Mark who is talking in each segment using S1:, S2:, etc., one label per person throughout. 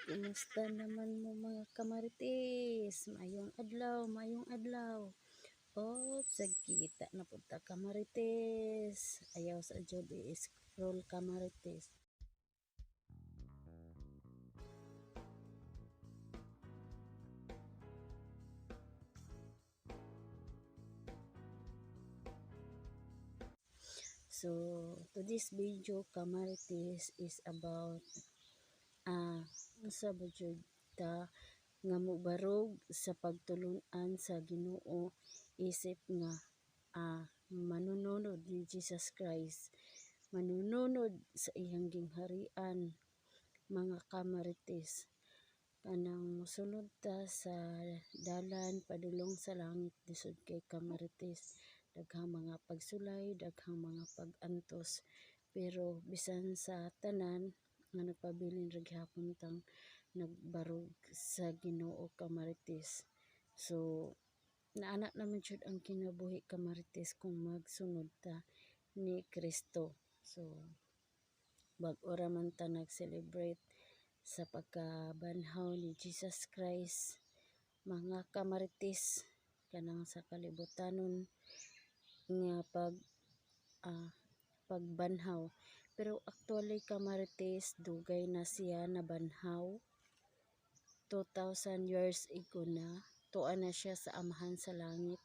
S1: Kumusta naman mo, mga kamarites? Maayong adlaw, maayong adlaw. Oh, sagkita na pud ta, kamarites. Ayaw sa jud i-scroll, kamarites. So, to this video, kamarites, is about unsa ba jud ta nga mobarog sa pagtulun-an sa Ginoo isip nga manununod ni Jesus Christ, manununod sa iyang gingharian, mga kamarites, kanang mosunod ta sa dalan padulong sa langit. Lisod kay, kamarites, daghang mga pagsulay, daghang mga pag-antos, pero bisan sa tanan nga nagpabilin ra gihapon tang nagbarog sa Ginoo, kamarites. So naana naman jud ang kinabuhi, kamarites, kung magsunod ta ni Kristo. So bag-o ra man ta nag-celebrate sa pagkabanhaw ni Jesus Christ, mga kamarites, kanang sa kalibutanon nga pagbanhaw, pero actually, kamarites, dugay na siya nabanhaw, 2,000 years ago na. Tuwa na siya sa Amahan sa langit,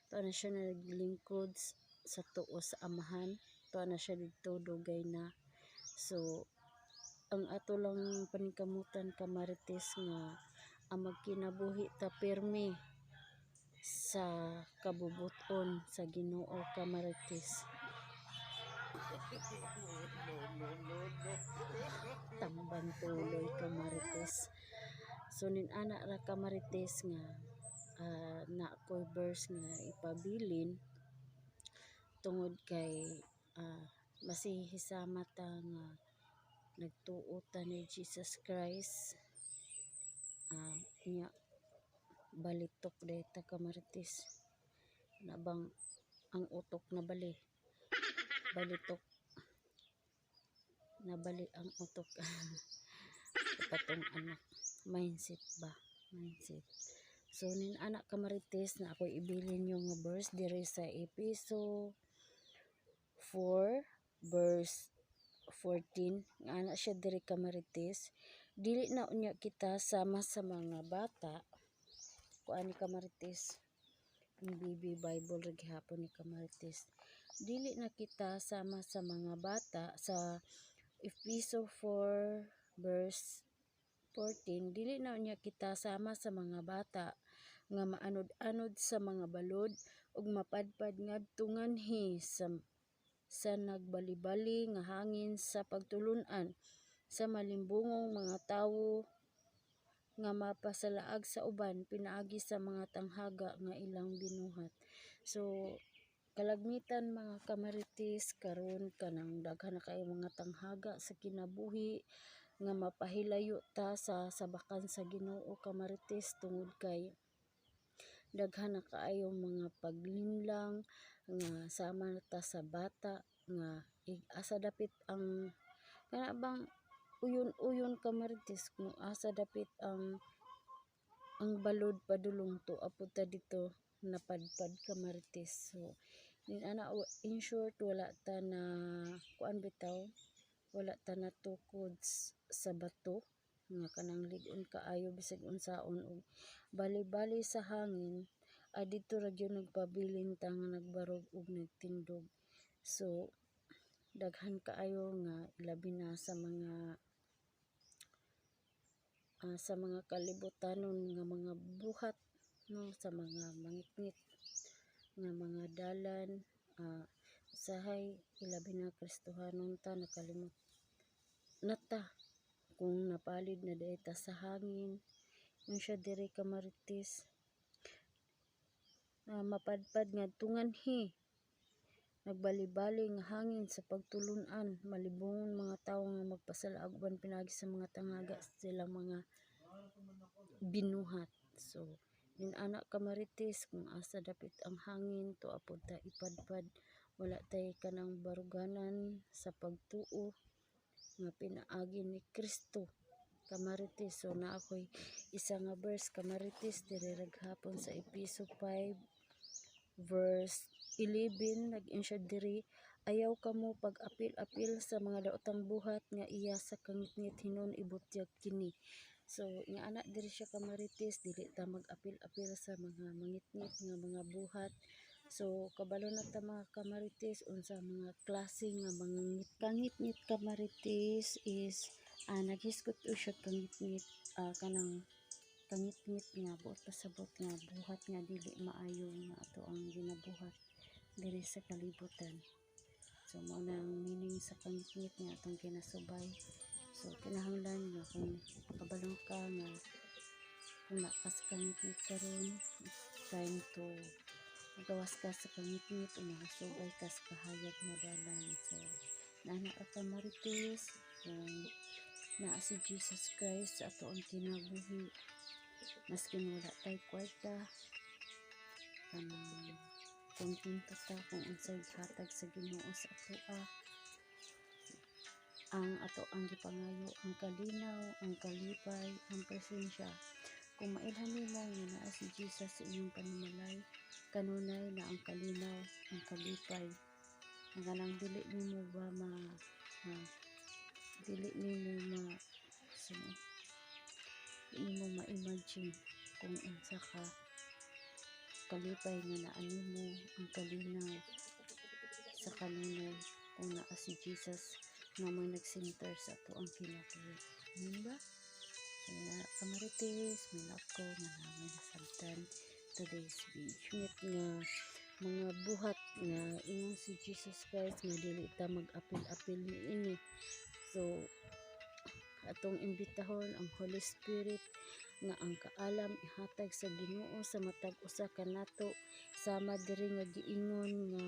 S1: tuwa na siya naglingkod sa tuo sa Amahan, tuwa na siya didto dugay na. So ang ato lang paningkamutan, kamarites, nga ang magkinabuhi ta pirmi sa kabubuton sa Ginoo, kamarites.
S2: No, no, no, no.
S1: Tamban tuloy, kamarites. So nin ana ra, kamarites, nga na ako'y verse nga ipabilin tungod kay masihisama ta nga nagtuo ta ni Jesus Christ, nya balitok diay ta, kamarites, na bang ang utok na bali balitok, nabali ang utok patong anak mindset ba, mindset. So nin anak, kamarites, na ako'y ibilin yung nga verse diri sa Epeso 4 verse 14 nga ana siya diri, kamarites: "Dili na unya kita sama sa mga bata." Kuan ni, kamarites, ang BB Bible ra gihapon ni, kamarites. Dili na kita sama sa mga bata. Sa Efeso 4 verse 14, "Dili na unya kita sama sa mga bata nga maanod-anod sa mga balod ug mapadpad ngadto nganhi sa nagbalibali nga hangin sa pagtulun-an sa malimbongong mga tawo nga mapasalaag sa uban pinaagi sa mga tanghaga nga ilang binuhat." So kalagmitan, mga kamarites, karon kanang daghan na kaayo mga tanghaga sa kinabuhi nga mapahilayo ta sa sabakan sa Ginoo, kamarites, tungod kay daghan na kaayo mga paglinlang nga sama na ta sa bata nga asa dapit ang kana bang uyon-uyon, kamarites, kung asa dapit ang balod padulong, tuwa pud ta didto napadpad, kamarites. So nin ana, in short, wala ta na kuan bitaw, wala ta natukod sa bato nga kanang lig-on kaayo bisag unsaon ug bali-bali sa hangin, didto ra gyud nagpabilin ta nga nagbarog ug nagtindog. So daghan kaayo nga labi na sa mga kalibutanon nga mga buhat, no, sa mga mangitngit nga mga dalan, usahay ilabi na Kristohanon ta, nakalimot na ta kung napalid na diay ta sa hangin. Ingon siya diri, kamarites, na mapadpad ngadto nganhi nagbalibali nga hangin sa pagtulun-an malibongon mga tawo nga magpasalaag uban pinaagi sa mga tanghaga silang mga binuhat. So nin ana, kamarites, kung asa dapit ang hangin, tuwa pud ta ipadpad. Wala tay kanang baruganan sa pagtuo nga pinaagi ni Kristo. Kamarites. So naa ko'y isa nga verse, kamarites, diri ra gihapon sa Epeso 5 verse 11. Nag-ingon siya diri, "Ayaw kamo pag-apil-apil sa mga daotang buhat nga iya sa kangitngit, hinuon ibutyag kini." So nga ana diri siya, kamarites, dili ta mag-apil-apil sa mga mangitngit nga mga buhat. So kabalo na ta, mga kamarites, unsa mga klase nga mga kangitngit, kamarites, is naghisgot o siya kangitngit, kanang kangitngit nga buot pasabot nga buhat nga dili maayo nga ato ang ginabuhat diri sa kalibutan. So mao na ang meaning sa kangitngit nga atong ginasubay. So kinahanglan nga kung kabalo ka nga kung naa ka sa kangitngit karon, it's time to magawas ka sa kangitngit o makasubay ka sa kahayag nga dalan. So naa na ka, kamarites, kung naa si Jesus Christ sa ato ang kinabuhi, maskin wala tay kwarta, kanang kontento ta kung unsay gihatag sa Ginoo sa atoa. Ang ato ang gipangayo ang kalinaw, ang kalipay, ang presensya. Kung mailhan nimo nga naa si Jesus sa inyong panimalay, kanunay na ang kalinaw, ang kalipay, ang kanang dili nimo ba ma dili nimo ma so, di nimo ma-imagine kung unsa ka kalipay nga naa nimo, ang kalinaw sa kanunay kung naa si Jesus nga may nag-center sa ato ang kinabuhi. Amen ba? So na, kamarites, may ko nga naa may nasabtan today's video nga mga buhat nga ingon si Jesus Christ nga dili ta mag-apil-apil niini. So atong imbitahon ang Holy Spirit nga ang kaalam ihatag sa Ginoo sa matag usa kanato, sama diri nga giingon nga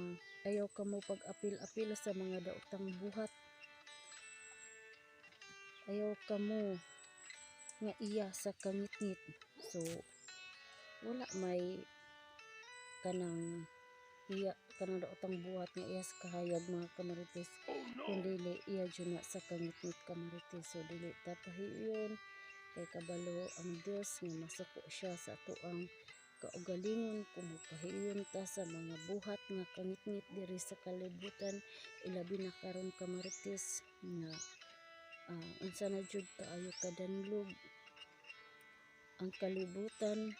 S1: ayaw kamo pag-apil-apil sa mga daotang buhat, ayaw kamo nga iya sa kangitngit. So wala may kanang iya kanang daotang buhat nga iya sa kahayag, mga kamarites,
S2: Oh no!
S1: kung dili iya jud na sa kangitngit, kamarites. So dili ta pahiuyon kay kabalo ang Dios nga masuko siya sa atoang kaugalingon kung magpahiuyon ta sa mga buhat nga kangitngit diri sa kalibutan, ilabi na karon, kamarites, nga unsa na jud kaayo kadanlog ang kalibutan,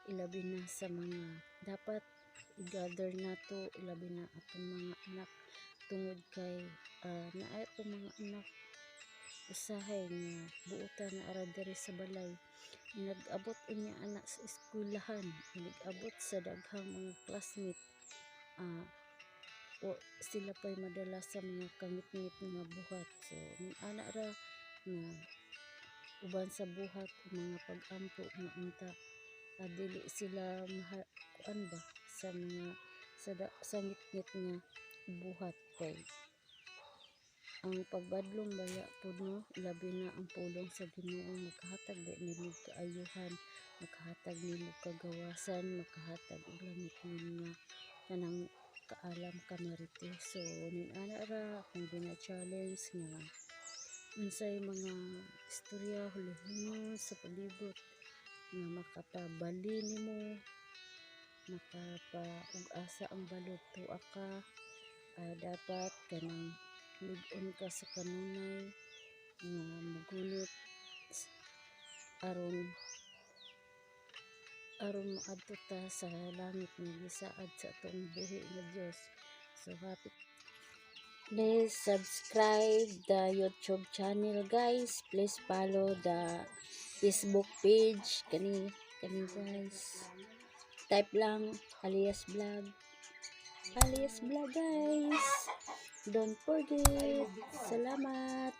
S1: ilabi na sa mga dapat i-gather nato, ilabi na atong mga anak, tungod kay naa atong mga anak usahay nga buotan na ara diri sa balay, nag-abot unya ana sa eskwelahan, nag-abot sa daghang mga classmate, o sila pa'y madala sa mga kangitngit nga buhat. So ana ra nga uban sa buhat o mga pag-ampo nga unta dili sila maha, kuan ba sa mga sa, da, sa ngitngit nga buhat, kay ang pagbadlong baya pud, no, labi na ang pulong sa Ginoo makahatag di nimo kaayuhan, makahatag nimo kagawasan, makahatag og langit nga kanang kaalam, kamarites. So nin ana ra akong gina-challenge nga unsay mga istorya hulihon sa palibot nga makapabali nimo, makapa-ug-asa ang balod, tuwa ka, dapat kanang lig-on ka sa kanunay nga mogunit aron aron moadto ta sa langit nga gisaad sa atong buhi nga Dios. So happy. Please subscribe the YouTube channel, guys. Please follow the Facebook page kani kani, guys. Type lang Alias Vlog, Alias Vlog, guys. Don't forget. Salamat.